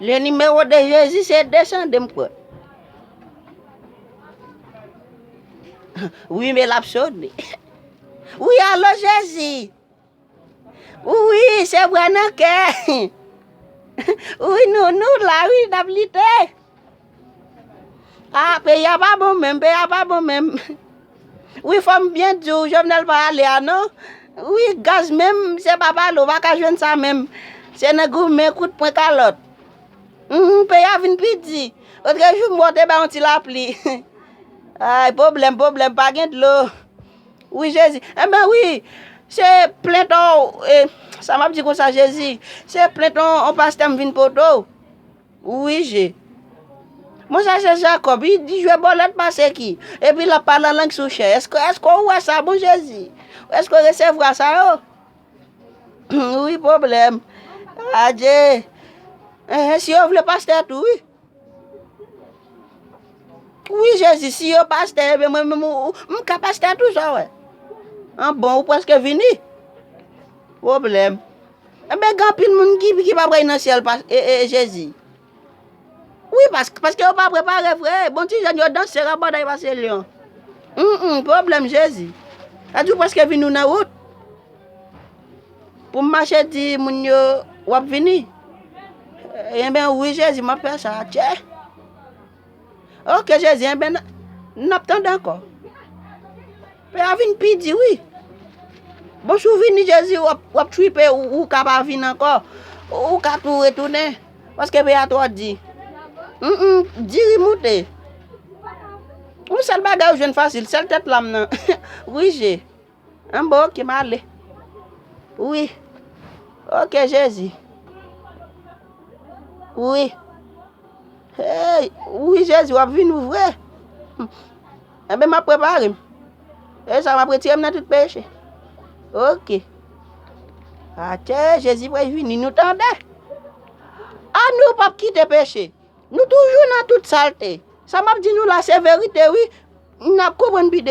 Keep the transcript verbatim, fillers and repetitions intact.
Le nimewo de Jezi se de san de m kwè. Wi, men l ap sone. Wi, alo Jezi. Wi, se vre nan kè. Wi, nou, nou la, wi, n ap lite. Ah, peyi a pa bon menm, peyi a pa bon menm. Wi, fò m byen di w, Jovenel pa ale a non. Wi, gaz menm, se pa pale, w pa ka jwenn sa menm. Se nan goumen, kout pwen, kalòt. Humm, peyi a vin pi di. Otrejou m wè w te bay yon ti lapli. Ay, pwoblèm, pwoblèm, pa gen dlo. Wi, Jezi. Enben, wi, se plent on, e, sa m ap di konsa, Jezi. Se plent on, on pastè m vin pote w. Wi, Je. Bon, sa se Jakòb, li di jwe bòlèt pase ki. Epi l ap pale an lang sou chè. Èske, èske w wè sa, bon Jezi? Èske w resevwa sa yo? Wi, pwoblèm. Adje. Enhen, si yo vle pastè tou, wi. Wi, Jezi, si yo pastè, ebyen mwen menm, ou, ou, m ka pastè tou, sa w wè. An bon, ou prèske vini. Pwoblèm. Enben, gen anpil moun ki, ki pa pral nan syèl, pa, e, e, Jezi. Wi, pas-, paske yo pa prepare vre. Bon, ti jèn yo danse rabòday pase lyon. Humm, pwoblèm, Jezi. Sa di w prèske vini, ou nan wout. Pou m mache di moun yo, w ap vini. Enben, wi, Jezi, m ap fè sa. Tchè. Ok, Jezi, enben, n, n ap tande ankò. Peyi a vin pi di, wi. Bon, si w vini, Jezi, w ap, w ap tripe, ou, ou ka pa vin ankò. Ou, ou ka tou retounen. Paske peyi a twò di. Humm, diri moute. Yon sèl bagay ou jwenn fasil, sèl tèt lam nan. Wi, Je. An bon, ok, m ale. Wi. Ok, Jezi. Wi. Hey, wi, Jezi, w ap vin ou vre? Enben, m ap prepare m. E sa, m ap retire m nan tout peche. Ok. Atè, Jezi pral vini, nou tande. A nou p ap kite peche. Nou toujou nan tout salte. Sa m ap di nou la, se verite, wi. N ap konprann pi